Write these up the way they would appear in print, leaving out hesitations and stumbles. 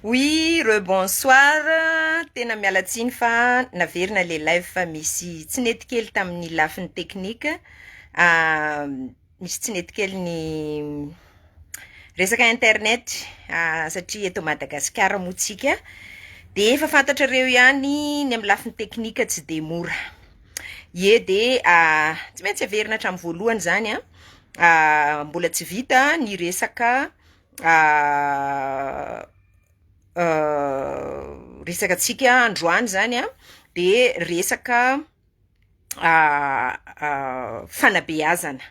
Oui, rebonsoir. Tena miala tsiny fa naverina le live fa misy tsy nety kely tamin'ny lafiny teknika. Ah, misy tsy nety kely ny resaka internet ah, satria eto Madagasikara moa tsika de efa fantatrareo ihany ny amin'ny lafiny teknika tsy de mora. Ie de ah, tsy maintsy averina hatramin'ny voalohany zany an. Ah, mbola tsy vita ny resaka Resaka antsika androany zany an de resaka fanabeazana,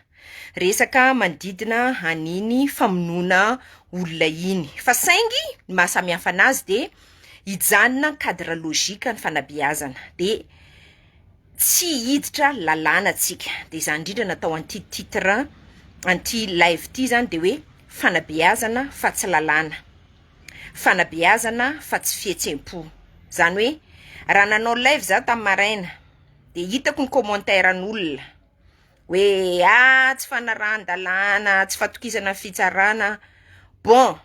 resaka manodidina an'iny famonoana olona iny, fa saingy ny maha samy hafa anazy de hijanona cadre logique ny fanabeazana de tsy hiditra lalàna tsika, de izany indrindra natao an'ity titre an'ity live ity zany de hoe fanabeazana fa tsy lalàna, fanabeazana fa tsy fihetsem-po, zany hoe raha nanao live za tamin'ny maraina de hitako ny commentaire n'olona hoe ah tsy fanarahan-dalàna, tsy fatokisana ny fitsarana, bon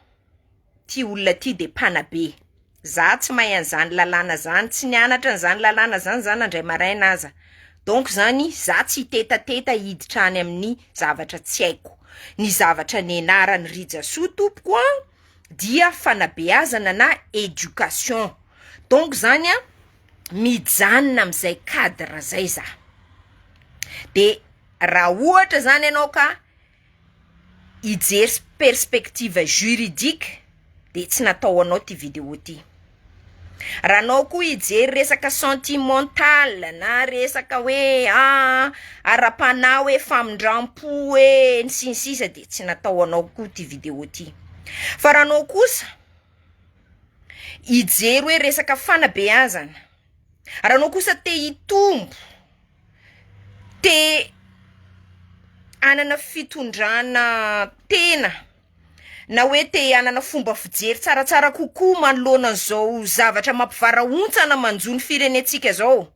ty olona ty de mpanabe, za tsy mahay an'izany lalàna zany, tsy nianatra an'izany lalàna zany za na indray maraina aza, donc zany za tsy hitetateta hiditra any amin'ny zavatra tsy haiko, ny zavatra nianaran'i Rijasoa tompoko an dia fanabeazana na éducation, donc zany an mijanona am'izay cadre zay za, de raha ohatra zany ianao ka hijery perspective juridique de tsy natao ho anao ty video ty. Raha anao koa hijery resaka sentimental na resaka hoe ah ara-panahy hoe famindram-po hoe ny sy ny sisa de tsy natao ho anao koa ty video ty. Fa raha anao kosa hijery hoe resaka fanabeazana, raha anao kosa te hitombo Te hanana fitondrana tena na hoe te hanana fomba fijery tsaratsara kokoa manoloana an'izao zavatra mampivarahontsana manjo ny firenentsika izao,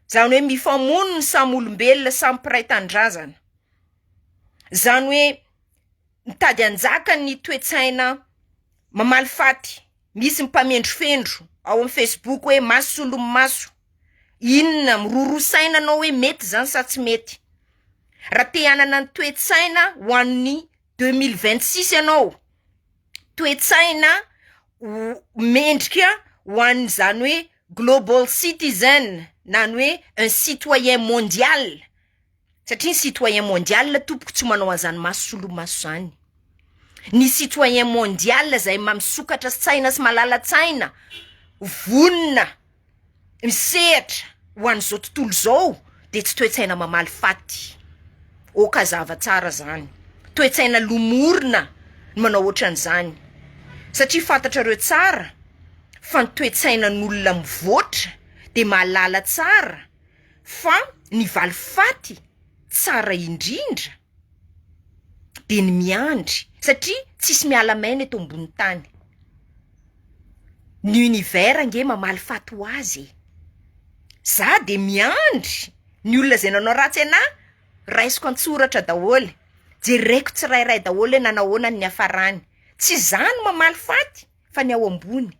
izany hoe mifamono ny samy olombelona samy mpiray tanindrazana, izany hoe mitady hanjaka ny toe-tsaina mamaly faty, misy ny mpamendrofendro ao amin'ny facebook hoe maso solon'ny maso. Inona, miroroa saina anao hoe mety zany sa tsy mety. Raha te hanana ny toe-tsaina ho an'ny 2026 ianao, toe-tsaina mendrika ho an'izany hoe global citizen na ny hoe un citoyen mondial, Satria ny citoyen mondial tompoko tsy manao an'izany maso solomaso zany. Ny citoyen mondial izay misokatra saina sy malala-tsaina, vonona misehatra ho an'izao tontolo izao dia tsy toe-tsaina mamaly faty. Ok hazava tsara zany. Toe-tsaina lomorina ny manao ohatran'izany. Satria fantatrareo tsara fa ny toe-tsainan'olona mivoatra dia mahalala tsara Fa ny valifaty tsara indrindra dia ny miandry satria tsisy miala maina eto ambony tany. Ny univers ange mamaly faty ho azy e. Za dia miandry ny olona izay nanao ratsy anah raisiko an-tsoratra daholo, jereko tsirairay daholo hoe nanahoana ny niafarany. Tsy za no mamaly faty fa ny ao ambony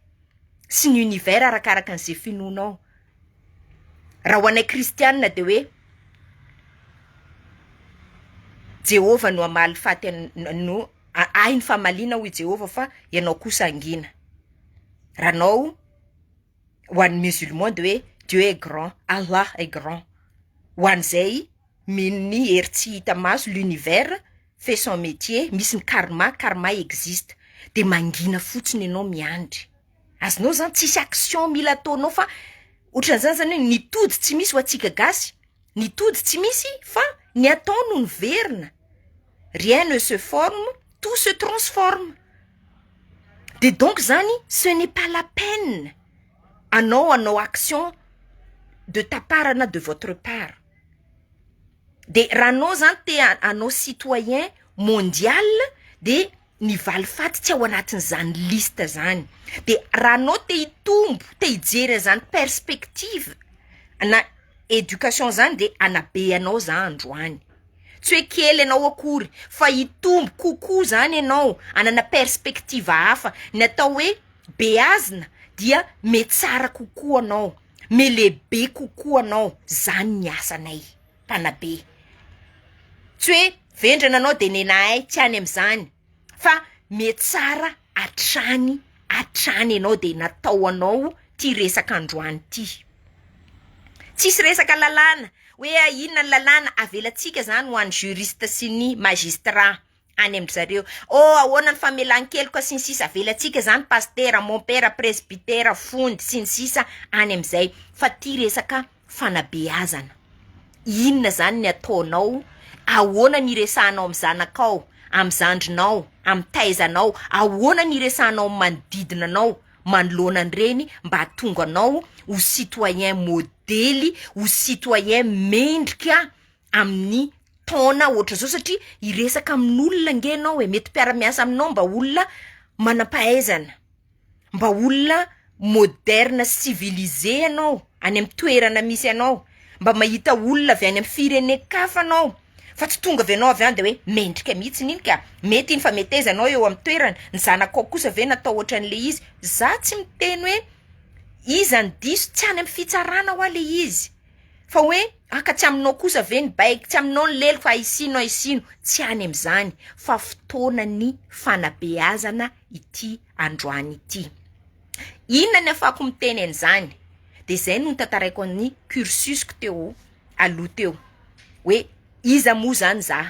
sy ny univers arakaraka an'izay finoanao. Raha ho anay kristianina dia hoe Jehovah no hamaly faty no ahy ny famaliana hoy Jehovah fa ianao kosa hangina. Raha anao ho an'ny musulman dia hoe Dieu est grand, Allah est grand. Ho an'izay mino ny hery tsy hita maso, l'univers fait son métier, misy ny karma, karma existe. Dia mangina fotsiny ianao miandry. Azonao zany tsisy action mila ataonao fa ohatran'izany zany hoe ny tody tsy misy ho antsika gasy, ny tody tsy misy fa ny atao no miverina, rien ne se forme, tout se transforme, de donc zany ce n'est pas la peine anao hanao action de ta part na de votre part, de raha anao zany te hanao citoyen mondial de ny valifaty tsy ao anatin'izany liste zany, de raha anao te hitombo, te hijery an'izany perspective na éducation zany de hanabe anao za androany, tsy hoe kely ianao akory fa hitombo kokoa zany ianao, hanana perspective hafa, ny atao hoe. beazina dia metsara kokoa anao, melehibe kokoa anao, zany ny asanay mpanabe. Tsy hoe vendrana anao de nenahay, tsy any am'zany fa metsara hatrany hatrany ianao de natao anao ty resaka androany ty. Tsisy resaka lalàna hoe inona ny lalàna, avelatsika zany ho an'ny juriste sy ny magistrat any amin-dry zareo. Oh, ahoana ny famelan-keloka sy ny sisa, avelatsika zany pastera, mompera, presbytera, fondy sy ny sisa any am'izay, fa ty resaka fanabeazana. Inona zany ny ataonao, ahoana ny iresahanao amin'ny zanakao, amin'ny zandrinao, amin'ny taizanao, ahoana ny iresahanao amin'ny manodidina anao manoloana an'ireny mba hahatonga anao ho citoyen modely, ho citoyen mendrika amin'ny taona ohatra zao, satria hiresaka amin'olona nge ianao e, mety mpiara-miasa aminao mba olona manam-pahaizana, mba olona moderne civilisé ianao any amin'ny toerana misy anao, mba mahita olona avy any amin'ny firenen-kafa anao, fa tsy tonga avy anao avy any de hoe mendrika mihitsy iny ka, mety iny fa meteza anao eo amin'ny toerana, ny zanakao kosa ve natao ohatran'le izy, za tsy miteny hoe iza ny diso, tsy any amin'ny fitsarana hoa le izy, fa hoe aka tsy aminao kosa ve ny baiko, tsy aminao ny lelo fa isino isino, tsy any amin'izany, fa fotoanany fanabeazana ity androany ity. Inona ny afako miteny an'izany? De zay no notantaraiko ny cursusiko teo aloha teo, hoe iza moa zany za?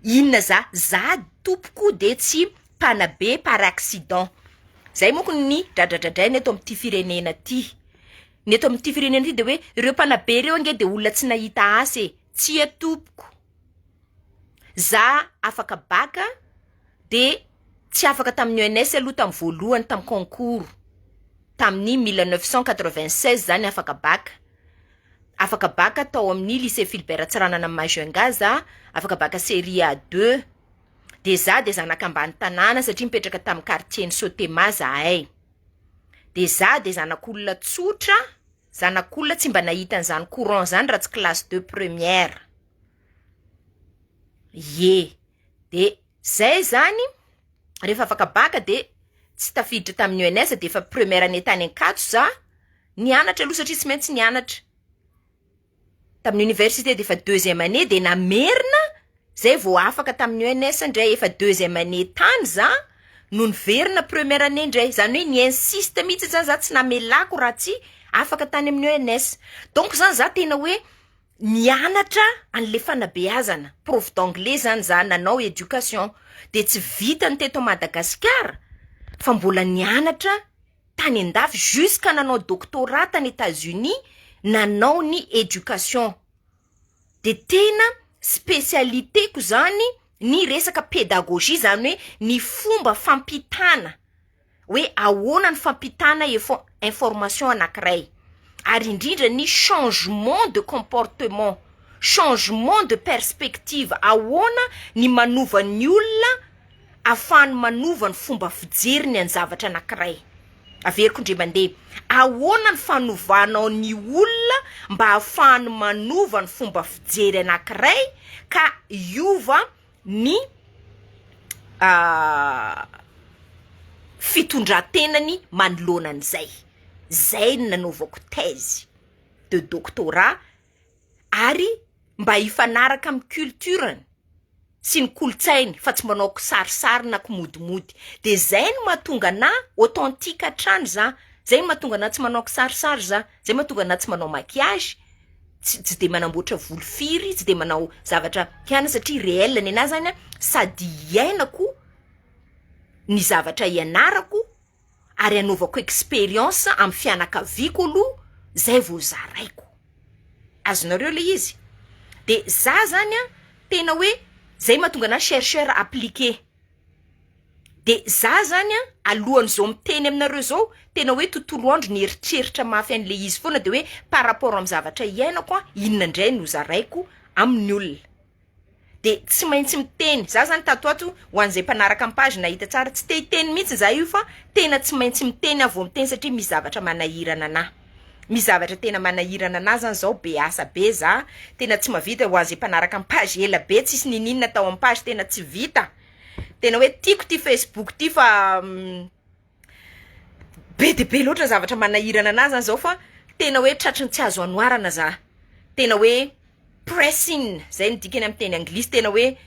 Inona za? Za tompoko de tsy mpanabe par accident. Zay monko ny dradradradraina eto amin'ity firenena ty. Ny eto amin'ity firenena ty de hoe ireo mpanabe ireo ange de olona tsy nahita asa e. Tsia tompoko. Za afaka bac de tsy afaka tamin'ny ENS aloha tamin'ny voalohany tamin'ny concours tamin'ny 1996 zany afaka bac. Afaka bac tao amin'ny lycée Philibert Tsiranana Majunga za, afaka bac série A2. De za de zanaka ambany tanàna satria mipetraka tamin'ny quartier ny Sotema zahay. De za de zanak'olona tsotra, zanak'olona tsy mba nahita an'izany courant zany raha tsy classe de première. Ye, de zay zany rehefa afaka bac de tsy tafiditra tamin'ny ENS de efa première année tany Ankatso za nianatra aloha satria tsy maintsy nianatra. Tamin'ny université de efa deuxième année de namerina zay vao afaka tamin'ny ENS ndray, efa deuxième année tany za no niverina première année ndray, zany hoe ni-insiste mihitsy zany za tsy namelako raha tsy afaka tany amin'ny ENS. Donc zany za tena hoe nianatra an'le fanabeazana, prof d'anglais zany za nanao éducation, de tsy vitany teto Madagasikara fa mbola nianatra tany an-dafy jusqu'à nanao doctorat tany États-Unis nanao ny éducation. De tena spécialitéko zany ny resaka pédagogie, zany hoe ny fomba fampitana, hoe ahoana ny fampitana information anankiray, ary indrindra ny changement de comportement, changement de perspective, ahoana ny manova ny olona ahafahany manova ny fomba fijeriny any zavatra anankiray. Averiko indray mandeha, ahoana ny fanovanao ny olona mba ahafahany manova ny fomba fijery anankiray ka hiova ny fitondran-tenany manoloana an'izay. Zay no nanaovako thèse de doctorat ary mba hifanaraka amin'ny culturany sy ny kolontsainy fa tsy manao kisarisary na kimodimody. De zay no mahatonga anahy authentique hatrany za, zay no mahatonga anahy tsy manao kisarisary za, zay mahatonga anahy tsy manao maquillage, tsy de manamboatra volo firy, tsy de manao zavatra kiana satria réel ny anahy zany a, sady iainako ny zavatra ianarako ary anaovako expérience amin'ny fianakaviako aloha zay vao zaraiko. Azonareo le izy? De za zany a tena hoe zay mahatonga anahy chercheur appliqué. De za zany a alohan'izao miteny aminareo zao tena hoe tontolo andro nieritreritra mafy an'le izy foana, de hoe par rapport amin'ny zavatra iainako a inona indray no zaraiko amin'ny olona. De tsy maintsy miteny za zany tato ato, ho an'izay mpanaraka amin'ny page nahita tsara, tsy te hiteny mihitsy za io fa tena tsy maintsy miteny aho vao miteny satria misy zavatra manahirana anahy, misy zavatra tena manahirana anahy zany zao, be asa be za, tena tsy mahavita. Ho an'izay mpanaraka amin'ny page ela be tsisy nininona tao amin'ny page, tena tsy vita, tena hoe tiako ty Facebook ty fa Be dia be loatra zavatra manahirana anah zany zao fa tena hoe tratry ny tsy azo anoarana za. Tena hoe pressing, zay no dikany amin'ny teny anglisy, tena hoe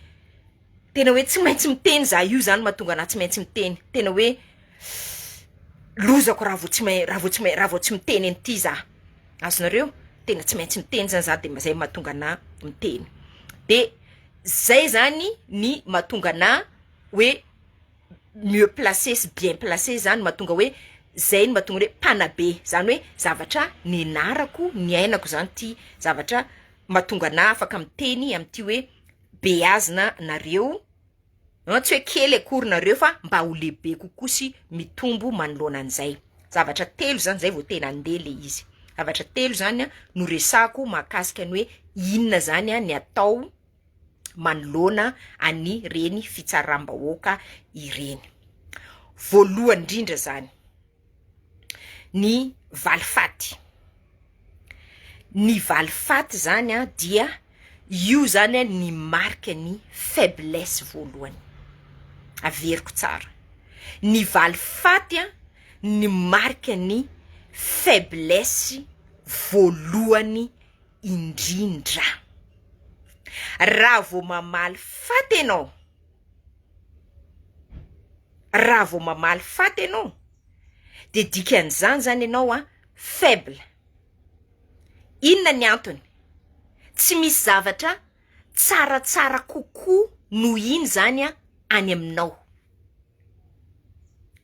tena hoe tsy maintsy miteny za, io zany mahatonga anah tsy maintsy miteny, tena hoe lozako raha vao tsy mahay raha vao tsy mahay raha vao tsy miteny an'ity za, azonareo? Tena tsy maintsy miteny zany za de zay mahatonga anah miteny, de zay zany ny mahatonga anah hoe mieux placé sy bien placé zany mahatonga hoe zay no mahatonga ny hoe mpanabe, zany hoe zavatra nianarako, niainako zany ty zavatra mahatonga anah afaka miteny am'ty hoe beazina nareo an, tsy hoe kely akory nareo fa mba ho lehibe kokoa sy mitombo manoloana an'izay, zavatra telo zany zay vao tena andeha le izy, zavatra telo zany an no resahako mahakasika ny hoe inona zany an ny atao manoloana an'ireny fitsaram-bahoaka ireny. Voalohany indrindra zany ny valifaty, ny valifaty zany an dia io zany an ny marika ny faiblesse voalohany, averiko tsara, ny valifaty an ny marika ny faiblesse voalohany indrindra. Raha vao mamaly faty ianao, raha vao mamaly faty ianao, de dikan'izany zany ianao an faible. Inona ny antony? Tsy misy zavatra tsaratsara kokoa noho iny zany an any aminao.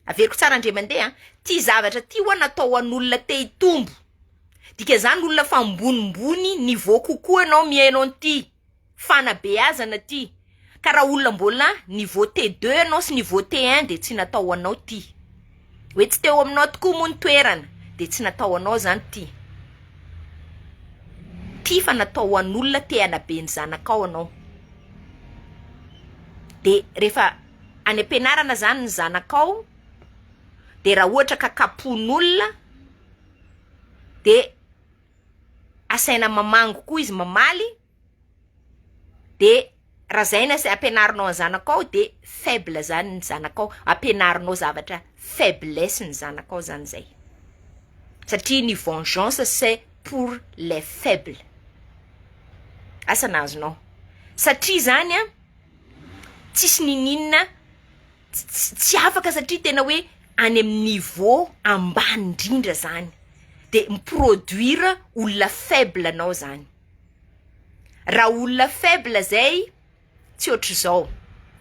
Averiko tsara indray mandeha an, ty zavatra ty ho'a natao ho an'olona te hitombo, dikan'izany olona fa ambonimbony niveau kokoa ianao mihaino an'ity fanabeazana ty, ka raha olona mbola niveau T2 ianao sy niveau T1 de tsy natao ho anao ty, hoe tsy teo aminao tokoa moa ny toerana de tsy natao ho anao zany ty, ty fa natao ho an'olona te hanabe ny zanakao ianao, de rehefa. Any am-pianarana zany ny zanakao de raha ohatra ka kapohin'olona de asaina mamango koa izy mamaly de raha zay ny asa- ampianarinao ny zanakao de faible zany ny zanakao, ampianarinao zavatra faiblesse ny zanakao zany zay, satria ny vengeance c'est pour les faibles, asa na azonao, satria zany an. tsisy niniana tsy afaka satria tena hoe any amin'ny niveau ambany indrindra zany de mi-produire olona faible anao zany, raha olona faible zay tsy ohatr'izao,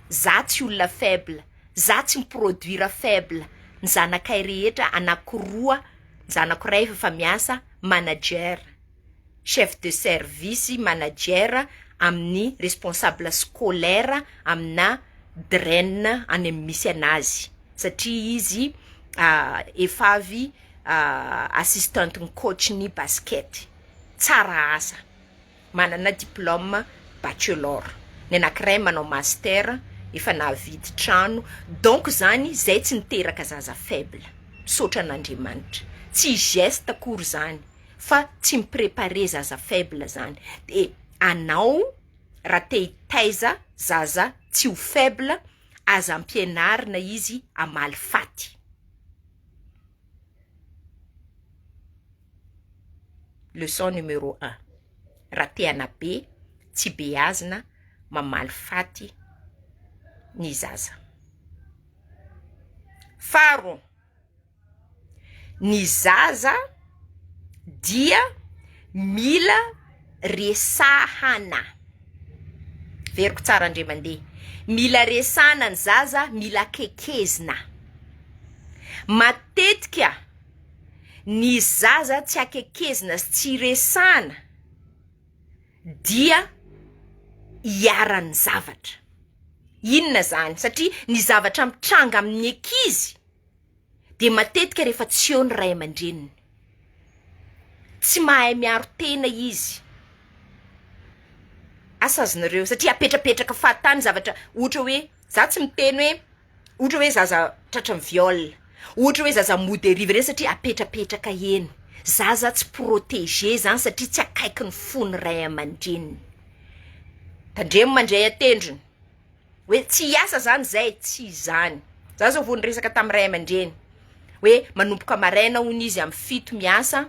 za tsy olona faible, za tsy mi-produire faible, ny zanakay rehetra anakiroa, ny zanako iray efa miasa manager. chef de service, manager amin'ny responsable scolaire amina DREN any amin'ny misy anazy satria izy efa avy assistant ny coach ny basket, tsara asa, manana diplôme bachelor, ny anakiray manao master, efa nahavidy trano, donc zany zay tsy niteraka zaza faible, misaotra an'Andriamanitra, tsy geste akory zany. fa tsy mi-preparer zaza faible zany de anao raha te hitaiza zaza tsy ho faible aza ampianarina izy hamaly faty. Leçon numéro un, raha te hanabe tsy beazina mamaly faty ny zaza. Faharoa. Ny zaza dia mila resahana, averiko tsara indray mandeha, mila resahana ny zaza, mila akekezina, matetika ny zaza tsy akekezina sy tsy resahana dia iharan'ny zavatra, inona zany? Satria ny zavatra mitranga amin'ny ankizy dia matetika rehefa tsy eo ny ray aman-dreniny, tsy mahay miaro tena izy, asa azonareo satria apetrapetraka fahatany zavatra ohatra hoe za tsy miteny hoe ohatra hoe zaza tratran'ny viol, ohatra hoe zaza mody hariva ireny satria apetrapetraka eny, zaza tsy protégé zany satria tsy akaiky ny fon'ny ray aman-dreniny, tandremo mandray an-tendrony. Hoe tsy hiasa zany zay, tsy izany. Za zao vao niresaka tamin'ny ray aman-dreny. Hoe manomboka maraina hono izy amin'ny fito miasa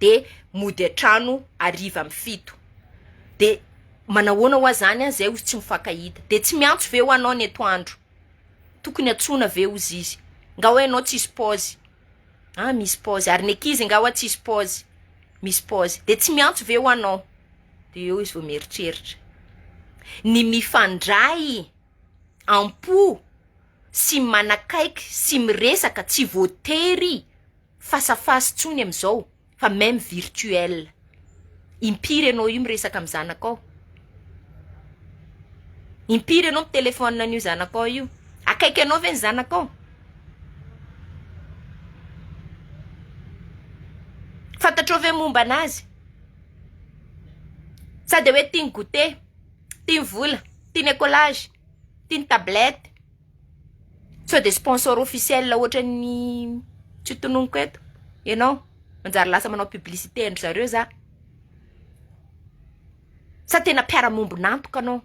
de mody an-trano hariva amin'ny fito. De manahoana hoa zany an, zay ozy tsy mifankahita. De tsy miantso ve hoa anao ny atoandro? Tokony antsoina ve ozy izy? Nga hoa ianao tsisy paozy? Ah misy paozy. Ary ny ankizy nga hoa tsisy paozy? Misy paozy. De tsy miantso ve hoa anao? De eo izy vao mieritreritra. Ny mifandray am-po sy manakaiky sy miresaka tsy voatery face à face tsony amizao fa même virtuel. Impiry ianao io miresaka am zanakao? Impiry ianao mi-telephone an'io zanakao io? Akaiky anao ve ny zanakao? Fantatrao ve momba anazy? Sa de hoe tia ny goûter, tia ny vola, tia ny écolage, tia ny tablette? Sao dia sponsor officiel ohatran'ny tsy tononiko eto ianao, manjary lasa manao publicité an-dry zareo za. Sa tena mpiara-mombon'antoka anao?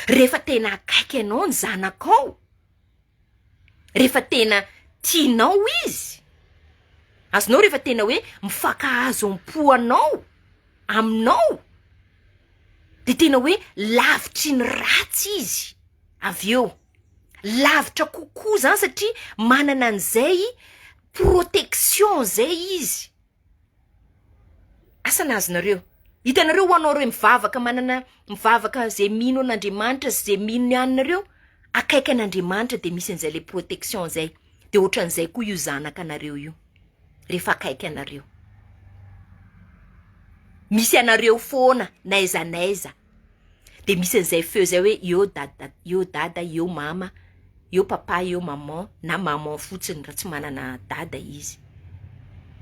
Rehefa tena akaiky anao ny zanakao, rehefa tena tianao izy, azonao rehefa tena hoe mifankahazo am-po anao aminao, de tena hoe lavitry ny ratsy izy avy eo, lavitra kokoa zany satria manana an'izay protection zay izy. Asa na azonareo. Hitanareo ho anao reo mivavaka manana mivavaka ze mino an'Andriamanitra sy ze mino ny aninareo, akaiky an'Andriamanitra de misy an'izay le protection zay, de ohatran'izay koa io zanaka anareo io rehefa akaiky anareo. Misy anareo foana n'aiza n'aiza. De misy an'izay feo zay hoe eo dada, eo dada, eo mama, eo papa, eo maman, na maman fotsiny raha tsy manana dada izy.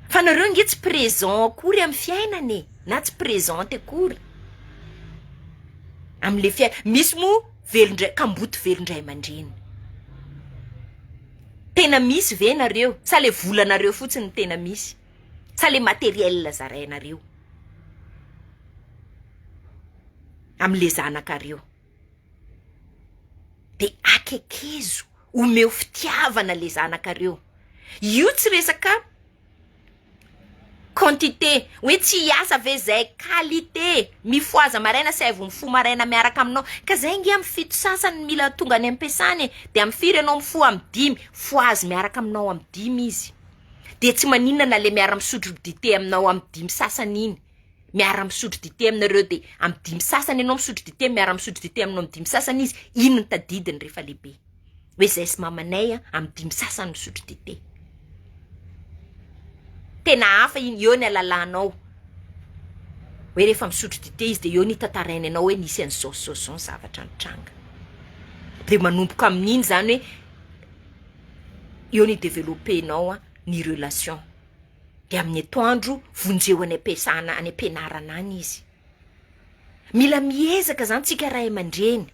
Fa nareo nge tsy présent akory amin'ny fiainana e, na tsy présente akory am'le fiainana. Misy moa velon-dray, kamboty velon-dray aman-dreny. Tena misy ve nareo sa le volanareo fotsiny no tena misy? Sa le matériel zarainareo amle zanakareo? De akekezo, omeo fitiavana le zanakareo. Io tsy resaka quantité, hoe tsy hiasa ve zay, qualité, mifohaza maraina asaivo mifoha maraina miaraka aminao, ka zay nge amy fito sasany mila tonga any am-piasana e, de amy firy ianao mifoha amy dimy, fohazy miaraka aminao amy dimy izy. Dia tsy maninona na le miara misotro dite aminao amin'ny dimy sasany iny, miara misotro dite aminareo dia amin'ny dimy sasany ianao misotro dite, miara misotro dite aminao amin'ny dimy sasany izy, iny no tadidiny rehefa lehibe. Hoe zay sy mamanay amin'ny dimy sasany misotro dite. Tena hafa iny, eo ny alalanao. Hoe rehefa misotro dite izy dia eo ny tantarainy anao hoe nisy an'izao sy izao sy izao ny zavatra nitranga. Dia manomboka amin'iny izany hoe eo ny developper-nao ny relation de amin'ny atoandro vonjeo any am-piasana any am-pianarana any izy. Mila miezaka zany tsika ray aman-dreny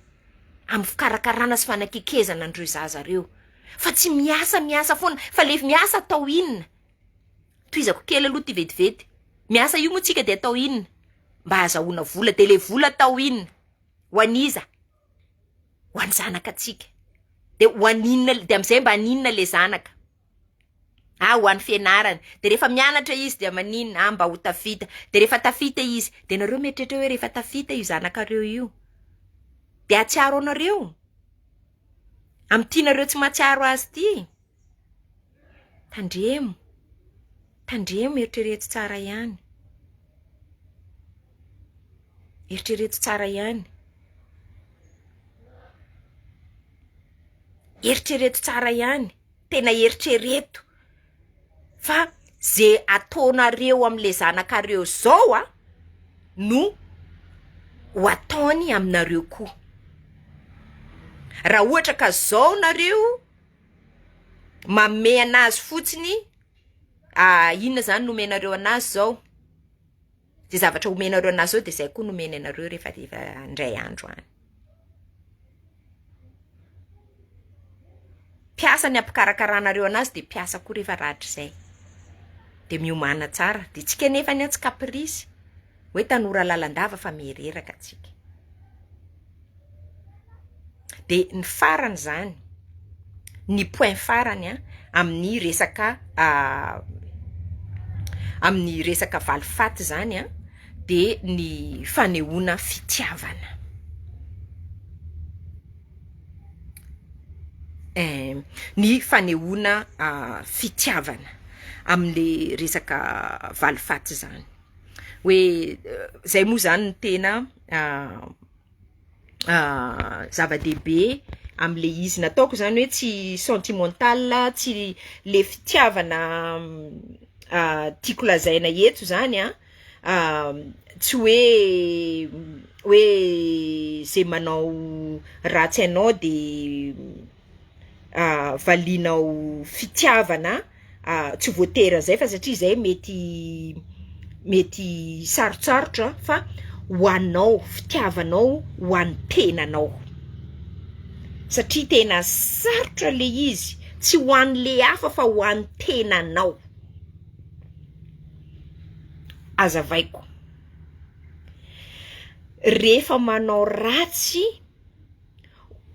amin'ny fikarakarana sy fanakekezana an'ireo zaza reo fa tsy miasa miasa foana fa le miasa atao inona? Tohizako kely aloha ty vetivety, miasa io moa tsika de atao inona? Mba ahazahoana vola de le vola atao inona? Ho an'iza? ho an'ny zanaka antsika de ho an'inona de am'izay mba aninona le zanaka ah ho an'ny fianarana de rehefa mianatra izy de maninona ah mba ho tafita de rehefa tafita izy de nareo mieritreritra hoe rehefa tafita io zanakareo io de hatsiaro anareo amin'ity nareo tsy mahatsiaro azy ity tandremo tandremo eritrereto tsara ihany Eritrereto tsara ihany. Eritrereto tsara ihany. Tena eritrereto fa ze ataonareo am'le zanakareo zao a no ho ataony aminareo koa. Raha ohatra ka zao nareo manome anazy fotsiny, inona zany no omenareo anazy zao? Zay zavatra omenareo anazy zao de zay koa no omeny anareo rehefa rehefa indray andro any. Mpiasa ny ampikarakarahanareo anazy de mpiasa koa rehefa rahatrizay. De miomàna tsara. De tsika nefa anie tsy caprice hoe tanora lalandava fa miereraka tsika. De ny farany zany, ny point farany an, amin'ny resaka amin'ny resaka valifaty zany an, de ny fanehoana fitiavana. Ny fanehoana fitiavana amin'le resaka valifaty zany. Hoe zay moa zany no tena zava-dehibe amle izy nataoko zany hoe tsy sentimental, tsy le fitiavana tiako lazaina eto zany an, tsy hoe hoe ze manao ratsy anao de valianao fitiavana, tsy voatery an'izay fa satria zay mety mety sarotsarotra fa ho anao, fitiavanao ho an'ny tenanao, satria tena sarotra le izy, tsy ho an'le hafa fa ho an'ny tenanao, azavaiko, rehefa manao ratsy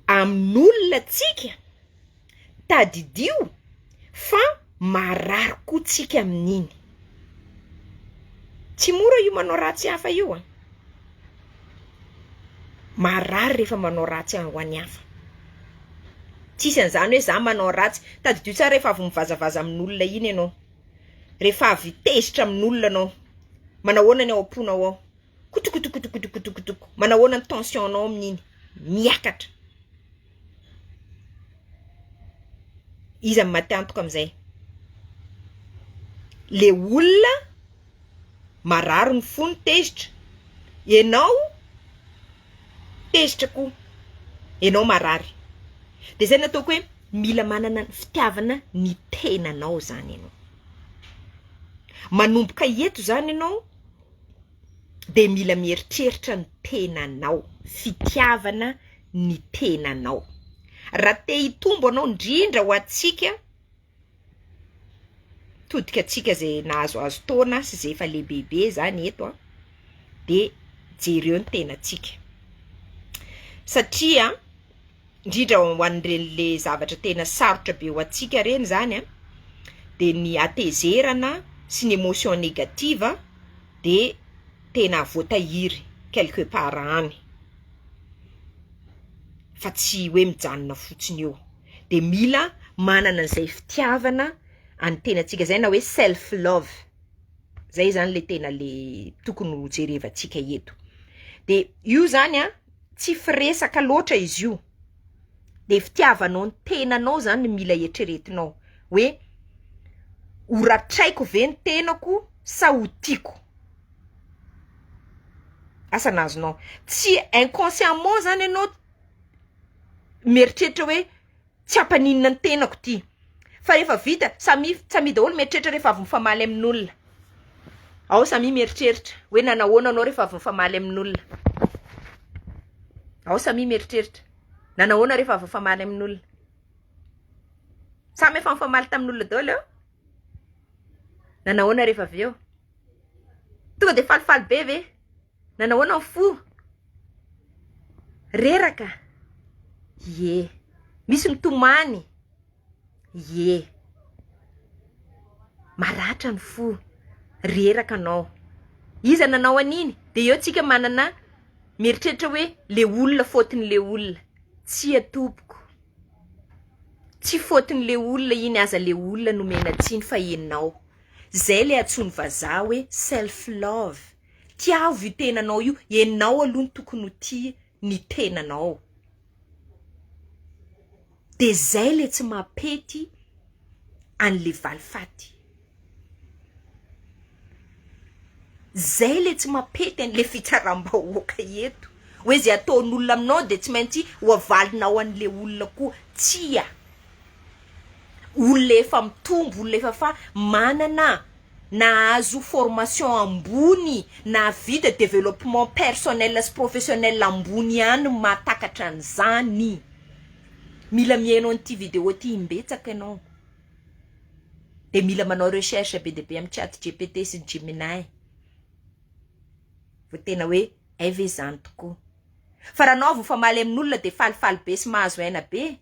amin'olona tsika, tadidio fa marary koa tsika amin'iny, tsy mora io manao ratsy hafa io an, marary rehefa manao ratsy ho an'ny hafa, tsisy an'izany hoe za manao ratsy, tadidio tsara rehefa avy mivazavaza amin'olona iny ianao, rehefa avy tezitra amin'olona anao, manahoana ny ao am-ponao ao? Kotokotokotokotokotokoto, manahoana ny tension nao amin'iny? Miakatra. Iza no maty antoka amin'izay? Le olona marary ny fony tezitra, ianao tezitra koa, ianao marary. De zay no ataoko hoe mila manana ny fitiavana ny tenanao zany ianao. Manomboka eto zany ianao dia mila mieritreritra ny tenanao, fitiavana ny tenanao. Raha te hitombo anao indrindra ho antsika, mitodika antsika izay nahazoazo taona sy izay efa lehibebe zany eto an, dia jereo ny tenantsika satria indrindra ho an'ireny le zavatra tena sarotra be ho antsika reny zany an, de ny hatezerana sy ny emotion negative de tena voatahiry quelque part any fa tsy hoe mijanona fotsiny eo, de mila manana an'izay fitiavana an'ny tenantsika zay na hoe self love, zay zany le tena le tokony ho jerevantsika eto, de io zany an tsy firesaka loatra izy io, de fitiavanao ny tenanao zany no mila eritreretinao hoe ho ratraiko ve ny tenako sa ho tiako, asa na azonao, tsy inconsciemment zany ianao mieritreritra hoe Tsy hampaninona ny tenako ity. Fa rehefa vita, samia samia daholo mieritreritra rehefa avy mifamaly amin'olona. Ao samia mieritreritra hoe nanahoana anao rehefa avy mifamaly amin'olona. Ao samia mieritreritra nanahoana rehefa avy mifamaly amin'olona. Samy efa nifamaly tamin'olona daholo eo. Nanahoana rehefa avy eo? Tonga dia falifaly be ve? Nanahoana ny fo? Reraka? Ie. Misy mitomany? Ie. Maratra ny fo. Reraka anao. Iza nanao an'iny? Dia eo tsika manana mieritreritra hoe le olona faute-n'le olona. Tsia tompoko. Tsy faute-n'le olona iny aza le olona nomena tsiny fa enao. Zay le antsoin'ny vazaha hoe self love. Tiavo io tenanao io, enao aloha no tokony ho tia ny tenanao. De zay le tsy mampety an'le valifaty. Zay le tsy mampety an'le fitsaram-bahoaka eto. Hoe ze ataon'olona aminao de tsy maintsy ho avalinao an'le olona koa. Tsia! Olona efa mitombo, olona efa fa manana nahazo formation ambony, nahavita développement personnel sy professionnel ambony ihany no mahatakatra an'izany. Mila mihaino an'ity vidéo ity imbetsaka ianao. Dia mila manao recherche be dia be amin'ny chat GPT sy ny Gemini. Vao tena hoe hay ve izany tokoa. Fa raha anao mifamaly amin'olona de falifaly be sy mahazo aina be,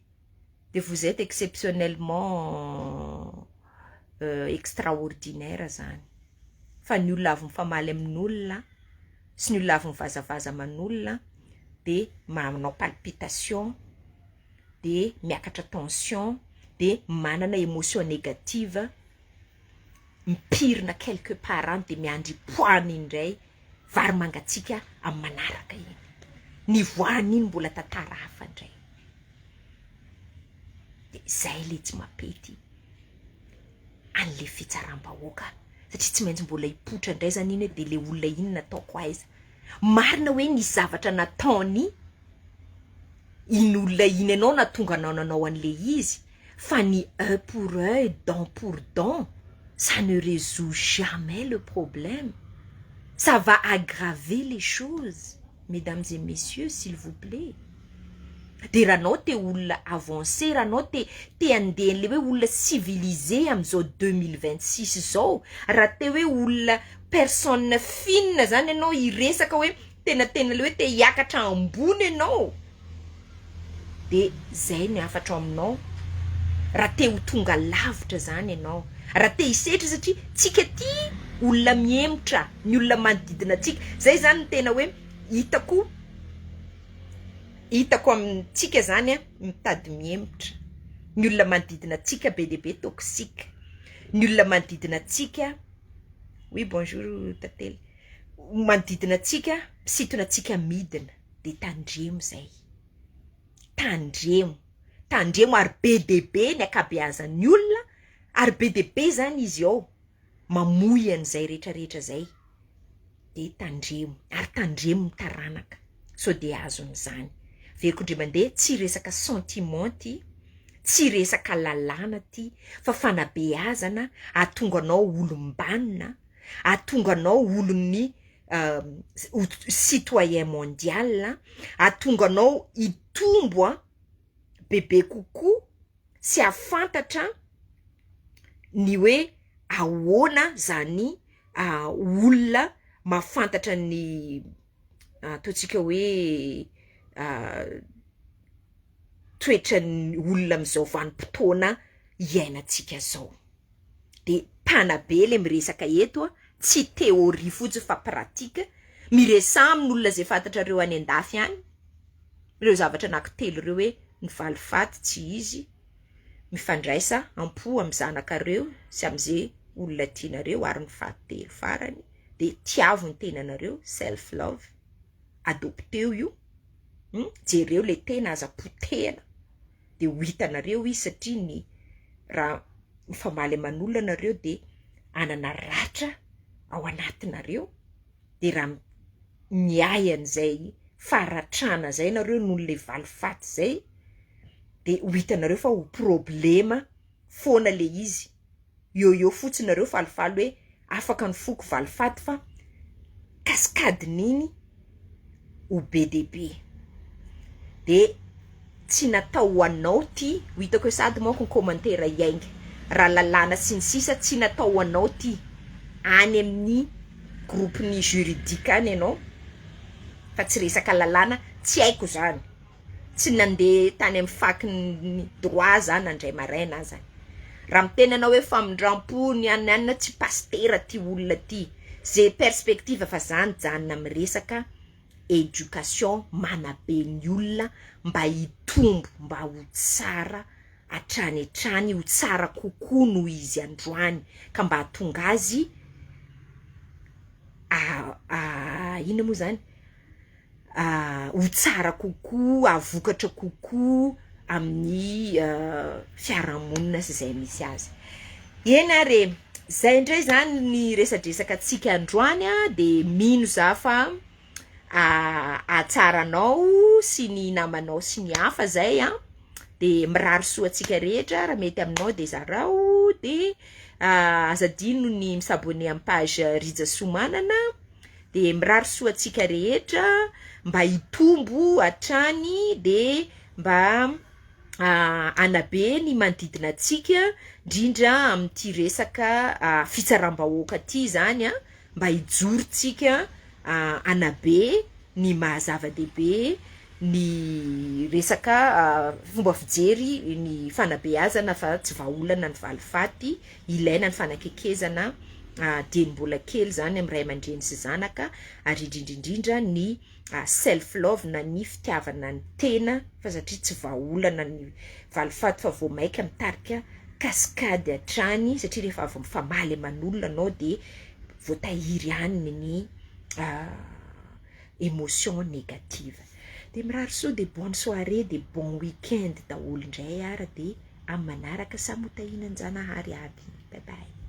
de vous êtes exceptionnellement extraordinaire zany. Fa ny olona avy mifamaly amin'olona sy ny olona avy mivazavaza aman'olona de manao palpitation, de miakatra tension, de manana émotion négative mipirina quelque part any, de miandry poany indray vary mangatsiaka amin'ny manaraka iny. Ny voany iny mbola tantara hafa indray. De zay le tsy mampety an'le fitsaram-bahoaka, satria tsy maintsy mbola hipoitra indray zany iny hoe de le olona iny nataoko aiza. Marina hoe nisy zavatra nataony iny olona iny ianao nahatonga anao nanao an'le izy, fa ny œil pour œil, dent pour dent, ça ne résout jamais le problème. Ça va aggraver les choses, mesdames et messieurs, s'il vous plaît. De raha anao te olona avancé, raha anao te andeha an'le hoe olona civilisé am'izao 2026 zao, raha te hoe olona personne fine zany ianao, hiresaka hoe tena le hoe te hiakatra ambony ianao, de zay ny hafatra ao aminao. Raha te ho tonga lavitra zany ianao, raha te hisetra, satria tsika ty olona miemotra ny olona manodidina atsika zay zany ny tena hoe hitako amintsika zany a, mitady miemotra ny olona manodidina atsika, be dia be toxique ny olona manodidina atsika. Oui, bonjour Tately. Manodidina atsika misintona atsika midina, de tandremo zay, tandremo, tandremo. Ary be de be ny ankabeazan'ny olona, ary be de be zany izy ao mamoy an'izay rehetrarehetra zay. De tandremo, ary tandremo ny taranaka sao de azon'izany. Veriko indray mandeha, tsy resaka sentiment ty, tsy resaka lalàna ty, fa fanabeazana ahatonga anao olom-banona, ahatonga anao olon'ny citoyen mondial, ahatonga anao hitombo a bebe kokoa sy ahafantatra ny hoe ahoana zany olona mahafantatra ny ataontsika hoe toetran'ny olona am'izao vanim-potoana iainantsika zao. De mpanabe le miresaka eto a, tsy théorie fotsiny fa pratique. Miresaha amin'olona zay fantatrareo any an-dafy any ireo zavatra anankitelo ireo, hoe ny valifaty tsy izy, mifandraisa am-po amy zanakareo sy am'izay olona tianareo, ary ny fahatelo farany de tiavo ny tenanareo, self love, adopteo io, Jereo le tena, aza potehana, de ho hitanareo izy, satria ny raha mifamaly aman'olona anareo de anana ratra ao anatinareo, de raha miay an'izay faharatrana zay nareo noho le valifaty zay, de ho hitanareo fa ho problema foana le izy. Eo fotsiny nareo falifaly hoe afaka ny foko valifaty, fa kasikadin'iny ho be de be. De tsy natao ho anao ty. Ho hitako hoe sady manko ny commentaire iainga raha lalàna sy ny sisa, tsy natao ho anao ty. Any amin'ny groupe ny juridique any ianao, fa tsy resaka lalàna tsy haiko zany, tsy nandeha tany amin'ny fac-ny droit za nandray maraina zany. Raha miteny anao hoe famindram-po ny anina, tsy pastera ty olona ty ze perspective, fa za nijanona miresaka éducation, manabe ny olona mba hitombo, mba ho tsara hatrany hatrany, ho tsara kokoa noho izy androany, ka mba hahatonga azy inona moa zany, ho tsara kokoa, hahavokatra kokoa amin'ny fiarahamonina sy izay misy azy. Eny ary e, zay indray zany ny resadresaka atsika androany a, de mino za fa ahatsara anao sy ny namanao sy ny hafa zay a. De mirary soa antsika rehetra. Raha mety aminao de zarao, de aza adino ny mi-s'abonner amin'ny page Rija Somanana. De mirary soa antsika rehetra mba hitombo hatrany, de mba anabe ny manodidina atsika, indrindra amin'ity resaka fitsaram-bahoaka ty zany a, mba hijorotsika anabe ny maha zava-dehibe. ny resaka fomba fijery ny fanabeazana fa tsy vahaolana ny valifaty. Ilaina ny fanakekezana dieny mbola kely zany amin'ny ray aman-dreny sy zanaka, ary indrindrindrindra ny self love na ny fitiavana ny tena, fa satria tsy vahaolana ny valifaty fa vao maika mitarika cascade hatrany, satria rehefa avy mifamaly aman'olona anao de voatahiry ihany ny émotion négative. De mirary soa, de bonne soirée, de bon week-end daholo indray ara, de amin'ny manaraka, samy ho tahinan-janahary aby. Bye bye.